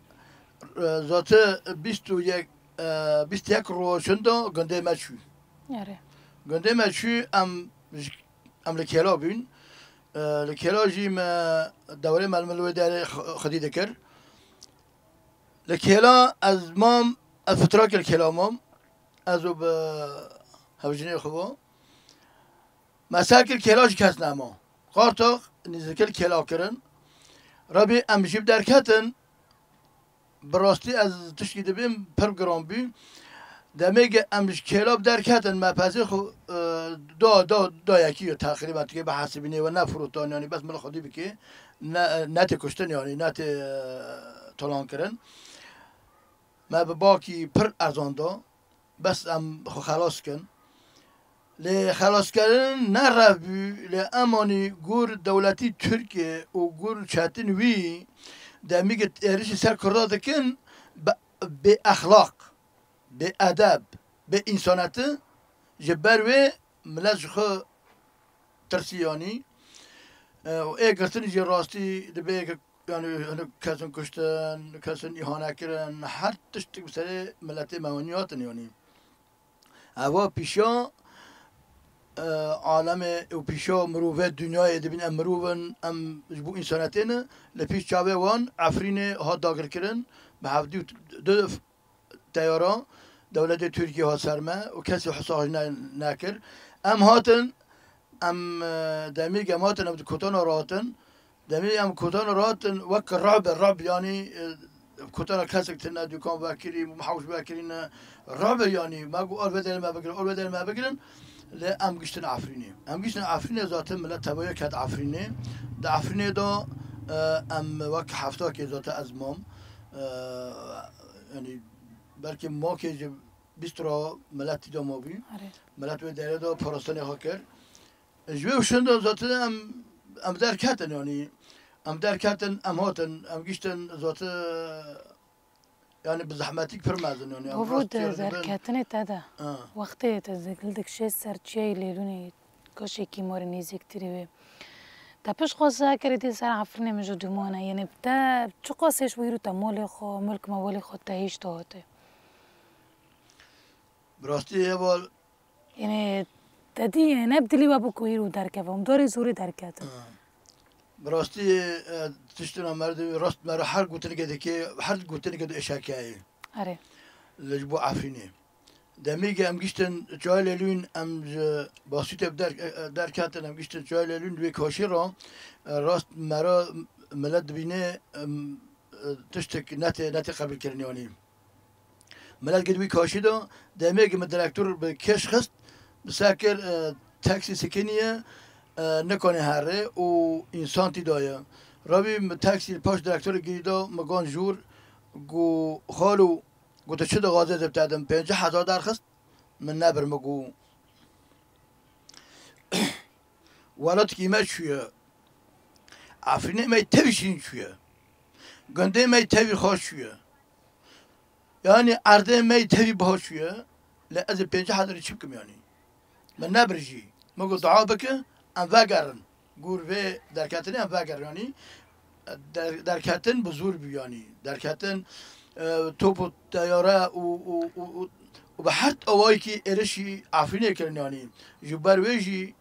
e, zate bîst û yek, e, bîst û yek roj şinda gundê me çû. Erê. Gundê me çû, em ji Em li Kêla bûn. E, li Kêla jî me dewrê me li wê derê xwe-, xwedî dikir. Li Kêla ez mam, ez fitrakê li Kêla mam. Ez û bi hevjinê xwe bû. Me ser kir Kêla jî kes nema. Qartax nîzikê li Kêla kirin. Rebî em jî bi derketin. Bi rastî ez tişkî dibêm pir giran bû. Demê ke em ji Kêla bi derketin, me pezê xwe, e, da, da, da yekî yo teqrîben, tu kê bihesibînê we ne firotan, yanî bes min li xwedî bikê, ne, ne tê kuştin, yanî ne tê, e, talan kirin. Me bi bakî pir erzan da. Bes em xwe xelas kin. Lê xelaskirin ne rev bû, lê emanî gur dewletî Tirkiye û gur çetin wî demî ki êrişî ser Kurda dikin, be-, bê exlaq, bê edeb, bê însaneti, ji ber wê milet ji xwe tirsî yanî. E, û ê girtin jî rastî dibê ki, yanî, hinek kesin kuştin, kesin îhane kirin, her tiştik bi serê miletê me wenî hatin yanî. Eva pîşa, e, alemê û pîşa mirovê dinyayê dibîn em mirov in, em ji bo însanetê ne, li pîş çavê wan Efrînê hat dagirkirin, bi hevdî û du teyara dewletê Tirkiyê hat ser me û kesî hisa xwe ne-, nekir. Em hatin Em, e, demî em hatin, em di kotana rahatin. Demî em kotana rahatin, wek reb e, reb, yanî, e, kotana kesek tine, dûkan vekirî, hewş vekirîne. Reb e, yanî, me got, "Al vê derê me bigirin, al vê derê me bigirin." Lê em giştin Efrînê. Em giştin Efrînê, zaten milet tevaya ket Efrînê. Di Efrînê de, e, em wek hefta kê zaten ez mam. E, yanî, belkî makê ji bîst ra milet tîda mabî. Erê. Milet wê derê de parastinê xwe kir. Ji wê û şin de zaten em, em derketin, yanî em derketin, em hatin, em giştin zaten, yanî bi zehmetîk pir mezin, yanî em Bavo rast di çêr dibin. Derketinê te de. Ha. Wextê te zikildik şê ser çiyayê Lêlûnê, kaşekî marê nêzîktirî wê. Te pişt xwe sa kirî dî ser Efrînê min ji dûmane. Yanî te çiqas hêş wî rû te malê xwe, mulk mevalê xwe te hêşt hate? Bi rastî heval. Yanî te dî ne bi dilî we bû ku îro derkeve. Em darê zorê derketin. Ha. Bi rastî, e, tiştina merdê rast mere her gotineke dike, her gotineke di eşekeyê. Erê. Li ji bo Efrînê. Demî ke em giştin çayê Lêlûn, em ji Basûtê bi der-, e, e, derketin, em giştin çayê Lêlûn, wê kaşî ra, e, rast mera milet dibîne, em, e, tiştek netê, netê qebîlkirin, yanî. Milet gid wî kaşî da, demê ke min direktor bi kêş xist, bi se kir, e, taksî sikiniye, e, nikane herê û însan tî daye. Rabî min taksî li paş direktorê girî da, min gan jûr, got, "Xalo, got, tu çi dixwazê ez ê te dim?" Pêncî hezar derxist, min nebir, min got, "Welatkî me çûye. Efrînê me tevî şîn çûye. Gundê me tevî xweş çûye. Yanî erdê me tevî biha çûye. Lê ez ê pêncî hezarî çi bikim yanî?" Min nebir jî. Min got, "Dua bike, em vegerin. Gor vê derketinê em vegerin." Yanî der-, derketin bi zor bû yanî. Derketin, e, top û teyare û, û, û, û, û bi her awayekî êrişî Efrînê kirin yanî. Ji ber wê jî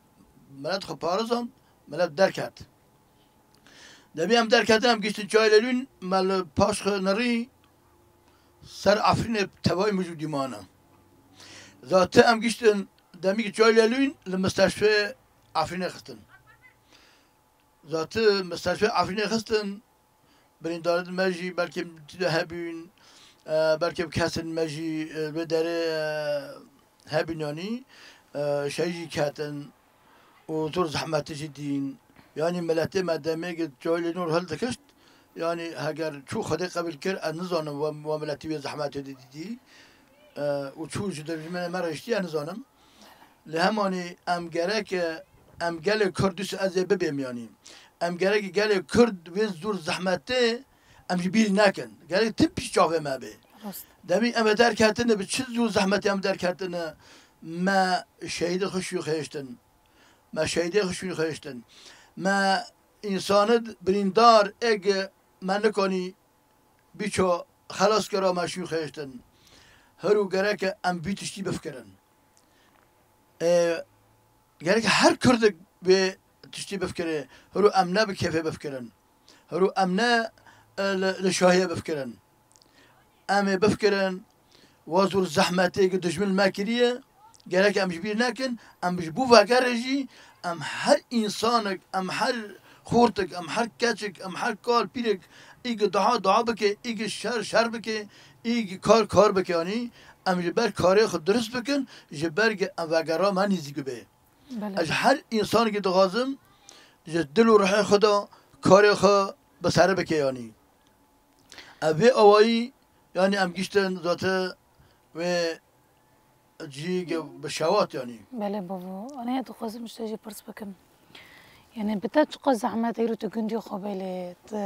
milet xwe parizand, milet derket. Demê em derketin, em giştin çayê Lêlûn, me li paş xwe nirî ser Efrînê tevayî mijûdî mane. Zaten em giştin demî çayê Lêlûn li misteşfê Efrînê xistin. Zaten misteşfê Efrînê xistin, birîndarên me jî belkî tî de hebûn, e, belkî kesên me jî, e, vê derê, e, hebûn yanî, e, şehîd jî ketin û zor zehmetê jî dîn. Yanî miletê me demê ke çayê Lêlûn hildikişt, yanî heger çû Xwedê qebîl kir, ez nizanim we, we miletî wê zehmetê dî, dî, e, û çû ji dijminê me re hiştî, ez nizanim. Li hemanî em gerek e, em gelê Kurd, dûs ez ê bibêm yanî. Em gerek gelê Kurd wê zor zehmetê em ji bîr nekin. Gerek tim pîş çavê me bê. Rast. Demî em ê derketine, bi çi zor zehmetê em derketine, me şehîdê xwe şûxêştin. Me şehîdê xwe şûxêştin. Me însanê birîndar, êg me nikanî bîço xelas kira, me şûxêştin. Hiro gerek e em vî tiştî bifikirin. E, gerek her Kurdek vê tiştî bifikire. Hiro em ne bi kêfê bifikirin. Hiro em ne, e, li, li şahiyê bifikirin. Em ê bifikirin, wa zor zehmetê ke dijmin me kiriye, gerek em ji bîr nekin, em ji bo vegerê jî, em her însanek, em her xortek, em her keçek, em her kal pîrek, ê ke dua dua bike, ê ke şer şer bike, ê ke kar kar bike, yanî em ji ber karê xwe dirist bikin, ji ber ke em vegera me nêzîk bibe. Belê. Ez her însanekî dixwazim ji dil û ruhê xwe de karê xwe bi sere bike, yanî. Ev vê awayî, yanî em giştin zate wê cî ge-, bi şewat, yanî. Belê bavo. Anaya dixwazim ji te jî pirs bikim. Yanî bi te çiqas zehmet îro tu gundî xwe belê, tu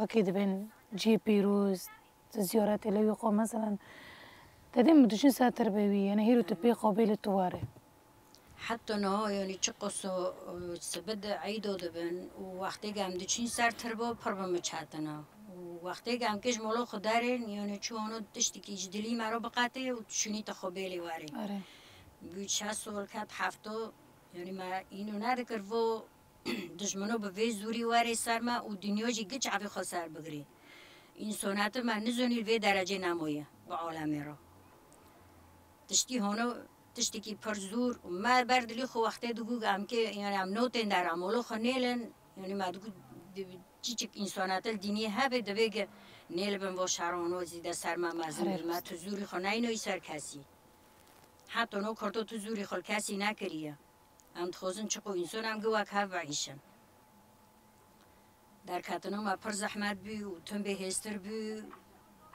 wekî dibên cî pîroz, tu ziyaretê lewî xwe, meselen, te dê min dijîn ser tir be wî, yanî hîro tu pê xwe bê li tu were. Heta niha, yanî, çiqas, e, sibe di eyda dibin û wextê ke em diçîn ser tirbo, pir bi min çetin e. Û wextê ke em kê ji mala xwe derên, yanî, çi hano tiştekî ji dilî me re biqetê û tu şûnî te xwe bêlê werê. Erê. Bû şeş sal ket hefta, yanî, me îno nedikir vo dijmino bi vê zorî werê ser me û dinya jî giç evê xwe ser bigirî. Însanetî me nizonî vê derecê nemaye bi alemê re. Tiştî hano Tiştekî pir zûr. Me ber dilî xwe wextê digot em kê, yani em notên deramolo xwe nêlin. Yani me digot, di-, çiçik însanatel dînî hebe, divê ke nêlibin vo şarono zîde ser me mezin. Erê, me tu zûrî xwe neynoyî ser kesî. Heta no kurto tu zûrî xwe li kesî nekiriye. Em dixwazin çiqo însan em gi wek hev biîşin. Derketina me pir zehmet bû û tim bêhêztir bû.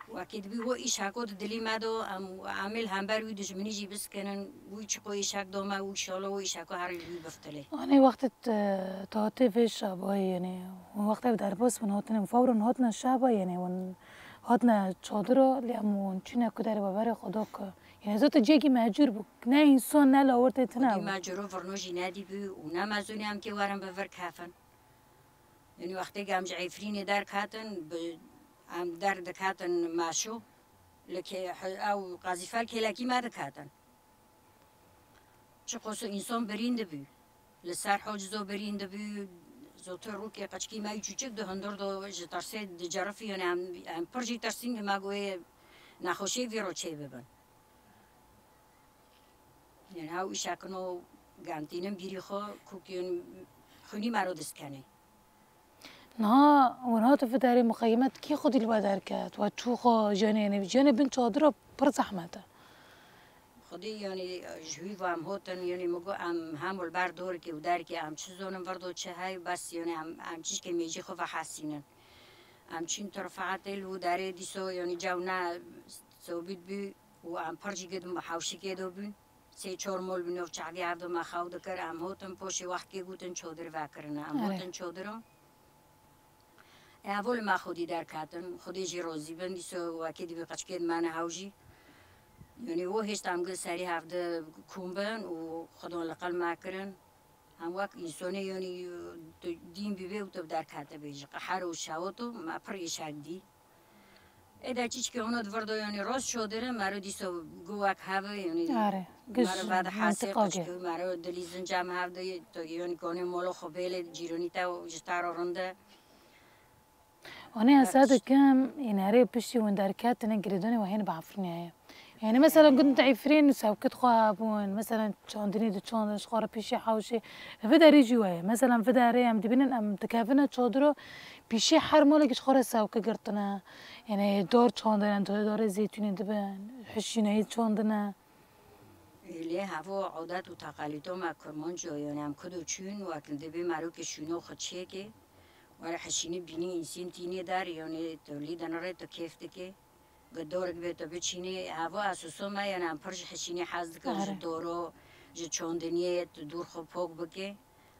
Wekî dibî wo îşako di dilî me de, em, em ê li hember wî dijminî jî biskinin. Wî çiqo îşek da me, wî şalo wî îşeko herî wî biftilê. Anê wextê tu, tu hatê vê şabayê, yani, hûn wextê ev derbas bûn, hatin, fawron hatina şaba, yani, hûn hatina çadira, lê em hûn çûne ku derê we berê xwe da ku, yani, zot ciyekî mecûr bû. Ne însan, ne lawir tê tune Xwedî bû. Mecûro virno jî nedîbû û ne mezûnî em kê werin bi vir kefin. Yanî wextê ke em ji Efrînê derketin, bi, em derdiketin meşo, li kê-, ew qezîfer kêlekî me diketin. Çiqoso însan birîn dibû. Li ser hocizo birîn dibû, zotir rûkê qeçkî me yî çûçik di hundir do ji tersê dicerifî, yanî em, em pir jî tirsîn, me got ê nexweşiyê vî ro çê bibin. Yani, ew îşekino gemtînin bîrî xwe, kukiyên xwînî me ro dist kenê. Niha, wan hate fidarê muqeyimet kî xwedî li we derket? We çû xwe jiyanê, yani, jiyanê bin çadira pir zehmet e. Xwedî, yani, ji wî ve em hotin, yani, min got, em hemû li ber dorikê û derikê, em çi zonin virdo çi hey, bes, yani, em, em çişkê mêjî xwe ve hesînin. Em çîn tu rifaetê li wî derê dîso, yani, cew ne sobît bû û em pir jî gidin bi hewşikê de bûn. Sê çor mol bi nov çavî hevdo me xew dikir, em hotin poşê wextkê gotin çodir vekirine. Em Erê. Hotin çodiro. E, evo li me xwedî derketin, xwedê jî rozî bin, dîso wekî dibî qeçkê dimene hew jî. Yanî wo hêşt em gil serî hevdi kom bin û xwedon li qel me kirin. Em wek însonê, yanî, tu dîn bîbê û tu bi derketibê ji qehir û şewit û me pir îşek dî. Ê de çiçkê hûn di vir do, yanî, rost şodire, mero dîso gu wek heve, yanî, Are, mero giş vade hesê mantıqa ge. Qişkî, mero dilî zinca me hevde, to, yanî, konê molo xwe bêlê, cîronî te ji te ro rinde. Anê ez Her tişt. Dikim, ê nerê piştî hûn derketine girêdanê we hên bi Efrînê heye. Yani, mesela, Evet. Gund Efrîn sewkit xwe hebûn, mesela, çandinî di çandin, ji xwe re pîşê hewşê. Vê derê jî we ye. Mesela, vê derê em dibînin, em dikevine çadiro, pîşê her malekî ji xwe re sewke girtine. Yani, dar çandine, dar, darê zeytûnê dibin, hişîneyî çandine. Lê hevo adet û teqalîdo me Kurmanco, yani, em kudo çûn, wek dibê merokê şûno xwe çêkê, were hişînî bînî însîn tînê der, yani, tu lî dinirê, tu kêf dikê. Gi dorik bê tu biçînî, hevo esoso me, yani, em pir ji hişînî hez dikin, ji Are. Doro, ji çondiniyê, tu dûr xwe pok bikê.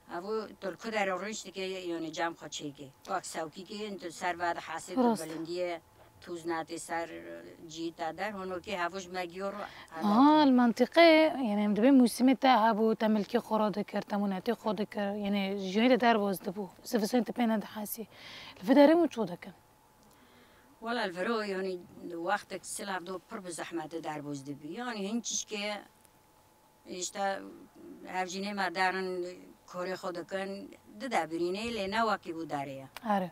Hevo tu li ku derê rûnişt dikê, yani, cem xwe çêkê. Wek sewkîkê, tu ser ve dihesê, tu Rast. Bilindiyê, tûz natê ser cî te der, honokê hevo ji me giyor. Aha, li mentiqê, yani, em dibê mûsimê te hebû, te milkê xwe re dikir, te mûnetê xwe dikir, yani, jiyê de derbaz dibû. Zivistan te pê nedihesî. Li vê derê hûn çû dikin? Wela li viro, yanî, wextek sil hevdo pir bi zehmetê derbûz dibî. Yanî, hin çişkê, işte, hevjînê me derin, korê xwe dikin, dide birînê, lê ne wekî bû derê ye. Are.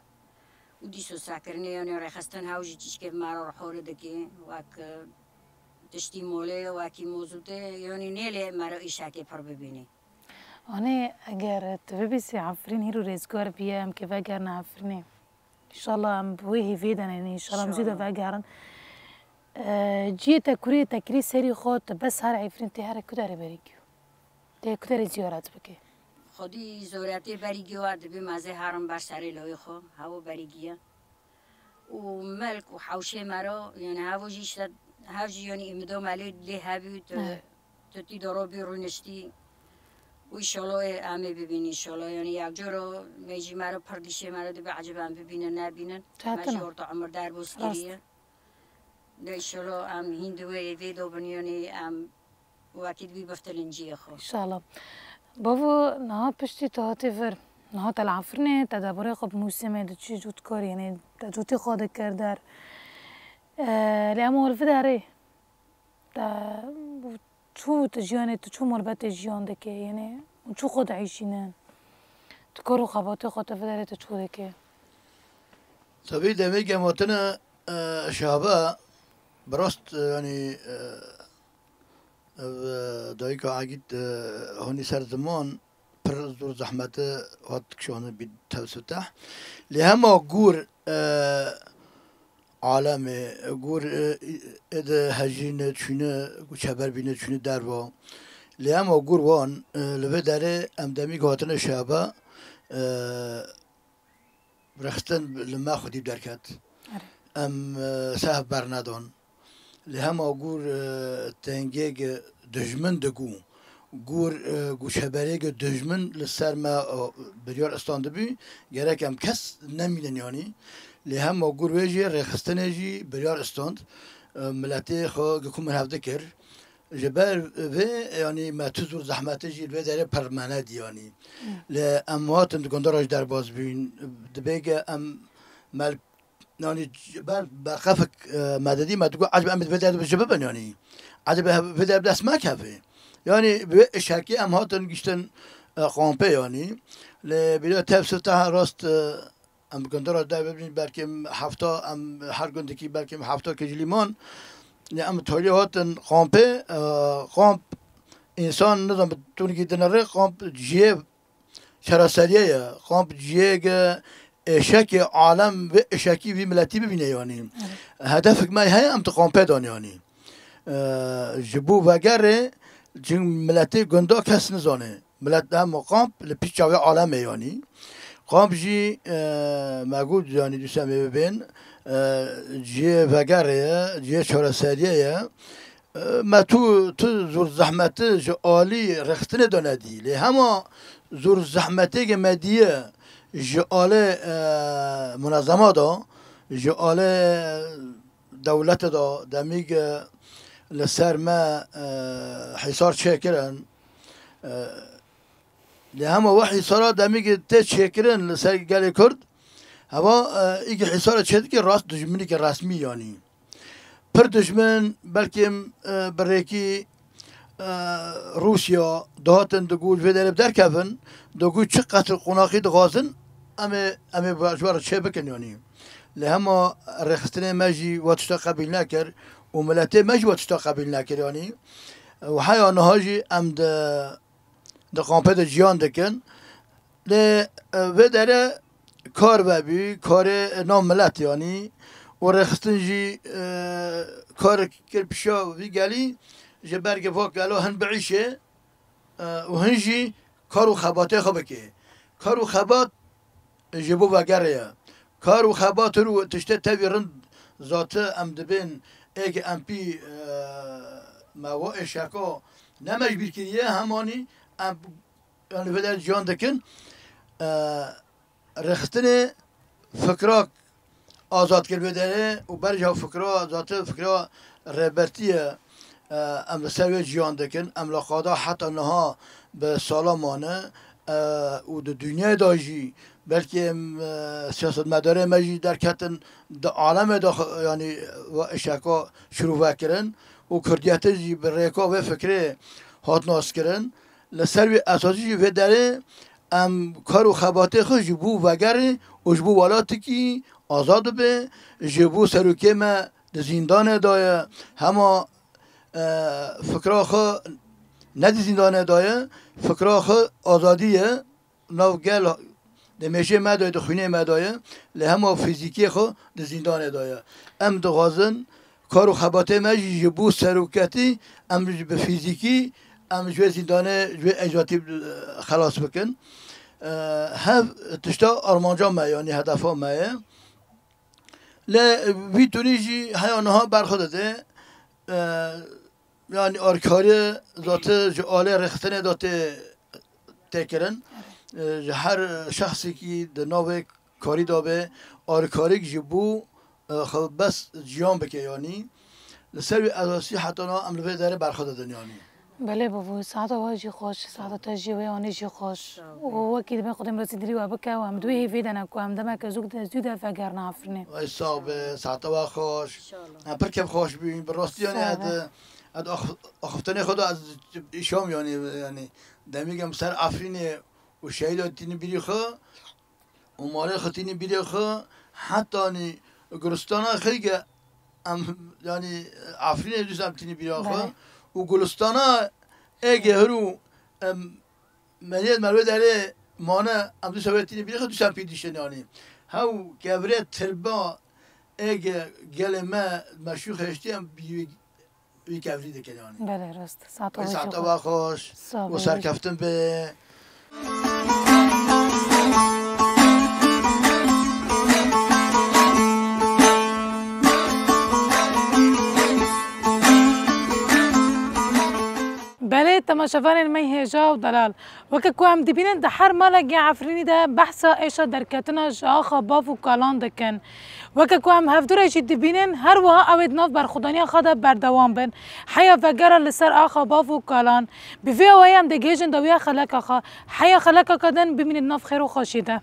Û dîso sekirinê, yanî, rêxistin hew jî çişkê me re rihorê dikê, wek, e, tiştî molê, wekî mozûtê, yanî, nêlê me re îşekê pir bibînê. Anê, eger tu bibîsî Efrîn hîro rêzgar biye, em kê vegerine Efrînê. Înşallah em bi wê hêviyê de ne, înşallah em zû de İnşallah. Vegerin. Eee, ciyê te kurê te kirî serî xwe, tu bes her Efrîn tê here ku derê berî giyo? Tê ku derê ziyaret bikê? Xwedî zoretê berî giyo, dibê mezê herin ber serê loyê xwe, hewo berî giye. Û milk û hewşê me re, yani hevo jî işte, hev jî yani îmido me lê, lê hebû, tu, Evet. Tu tî de robî rûniştî. Û înşallah ê em ê bibîn înşallah. Yani yekcoro me jî me re pir dîşê me re dibe ecib em bibînin nebînin. Me Çetin jî e. Orta umir derbas Rast. Kiriye. De înşallah em hîn di wê vê do bin yani em wekî dibî biftilin ciyê xwe. Înşallah. Bavo, niha piştî tu hatî vir. Niha te li Efrînê, te debarê xwe bi mûsimê diçî cûtkar, yani te cûtî xwe dikir der. Eee, lê em ol vidarê. Te çû tu jiyanê, tu çû murbetê jiyan dikê, yani çû xwe diêşînin. Tu kar û xebatê xwe tu vidarê tu çû dikê. Tabii demê gematine, e, şabe, bi rast, e, yani, e, Ev, e, dayika Egîd, e, honî ser ziman pir zor zehmete hat kişanî bî tevsifte. Lê hema gor, e, alemê, gor, e, ê de hejîne çûne, ku çeber bîne çûne derva. Lê hema gor wan, e, li vê derê em demî hatine şehaba, e, rexistin li me xwedî derket. Erê. Em, e, sehf bernedon. Lê hema gor, e, tengêk dijmin digo. Gor, e, ku çeberêk dijmin li ser me, e, biryar istandibû, gerek em kes nemînin yanî. Lê hema gor wê jî rêxistinê jî biryar istand. E, miletê xwe gi ku min hev dikir. Ji ber vê, yanî me tu zor zehmetê jî li vê derê permane dî yanî. Hmm. Lê em hatin di gundara jî derbas bûn. Dibê ke em me li, yanî ji ber berqefik, e, me didî, me digot, "Ecebe em ê di vê derê ji bibin yanî? Ecebe hev-, vê derê bi dest me keve?" Yanî bi vê işekî em hatin giştin, e, kampê yanî. Lê bîra tevsifte rast, e, Em bi gundara derbas bîn, belkî em hefta, em her gundekî belkî em hefta kişî lîman. Lê em tolî hatin kampê, e, kamp însan nizam bi tunekî dinere, kamp cihê çareseriyê ye. Kamp cihê ge êşekê alem vê êşekî vî miletî bibîne yanî. Evet. Hedefek me heye em tu kampê dan yanî. E, ji bo vegerê, çin miletê gunda kes nizane. Milet hema kamp li pîç çavê alemê yanî. Kamp jî, e, me got yanî dûsem ê bibên, e, cihê vegerê ye, cihê çareseriyê ye. E, me tu, tu zor zehmeti ji alî rexistinê de nedî. Lê hema zor zehmetê ke me diye ji alê, e, munezema de, ji alê dewlete de demî ke li ser me, e, hîsar çêkirin. E, lê hema we hîsara demî ke tê çêkirin li ser gelê Kurd, heva, e, î ke hîsara çêdike rast dijminî ke resmî yanî. Pir dijmin, belkî, e, bi rêkî, e, Rûsya dihatin digot vê derê bi derkevin, digot çi qetil qonaqî dixwazin, em ê, em ê ji we re çê bikin yanî. Lê hema rêxistinê me jî we tişta qebîl nekir û miletê me jî we tişta qebîl nekir yanî. Û heya niha jî em di, di kampê de jiyan dikin. Lê, e, vê derê kar vebî, karê nav milet yanî. Û rêxistin jî, e, kar kir pişiya vî gelî ji ber ke va gelo hin biîşê, e, û hin jî kar û xebatê xwe bike. Kar û xebat ji bo vegerê ye. Kar û xebat û tiştê tevî rind zati em dibên ê ke em pî, e, me wa êşeka ne me ji bîr kiriye, hemanî em, yanî vê derê jiyan dikin. E, rêxistinê fikra azad kir vê derê û berja fikra zati fikra rêbertî ye. E, em li ser wê jiyan dikin. Em li qada heta niha bi sala mane, e, û di dinyayê de jî belkî em, e, siyasetmedarê me jî derketin di alemê de xwe, yanî we êşeka şirove kirin û kurdiyetê jî bi rêka vê fikrê hat naskirin. Li ser wî esasî jî vê derê em kar û xebatê xwe ji bo vegerê û ji bo welatekî azad bibe, ji bo serokê me di zîndanê de ye, hema, e, fikra xwe ne di zîndanê de ye, fikra xwe azadî ye, nav gel di mêşê me de ye, di xwînê me de ye, lê hema fîzîkê xwe di zîndanê de ye. Em dixwazin kar û xebatê me jî ji bo seroketî, em jî bi fîzîkî, em ji wê zîndanê, ji wê ecatî, e, xelas bikin. E, hev tişta armanca me, yanî hedefa me ye. Lê vî tunî jî heya niha berxwe dide. E, yanî alîkarî zati ji alê rêxistinê de tê, tê kirin. E, ji her şexsekî di navê karî de be, alîkarîk ji bo, e, xwe bes jiyan bike yanî. Li ser wî esasî heta niha em li vê derê berxwe didin yanî. Belê bû, saeta we jî xweş, saeta te jî wê anî jî xweş. Sağ ol. Û wekî dibê Xwedê mirasî dilî we bike û em di wê hêvê de ne ku em demeke zû de, zû de vegerine Efrînê. Ay sağ be, saeta we xweş. İnşallah. Em pir kêf xweş bûn, bi rastî yanî. Sağ ol. Ez, ez ax-, axiftinê xwe de ez îşam yanî, yanî demîk em ser Efrînê û şehîda tînî bîrî xwe, û malê xwe tînî bîrê xwe, hetanî guristana xwe ge em, yanî Efrînê dîsa em tînî bîra xwe. Belê. û gulistana ê gehir û, em, meniyet merve derê mane, em du sewe tînî bîrê xwe du sen pî dişin yanî. Hew kevirê tirba ê ge-, gelê me meşû xeştî em bi wî, wî kevirî dikin yanî. Belê, rast. Saeta Ê we saeta jî we xweş. Xweş Sağ û olun. Serkeftin be. Belê, temaşevanên me hêja û delal, weke ku em dibînin di her malekê Efrînî de behsa êşa derketina ji axa bav û kalan dikin. Weke ku em hevdû re jî dibînin, her wiha ew ê di nav berxwedaniya xwe de berdewam bin. Heya vegera li ser axa bav û kalan. Bi vî awayî em digihêjin dawiya xeleka xwe. Heya xelekeke din bimînin di nav xêr û xweşî de.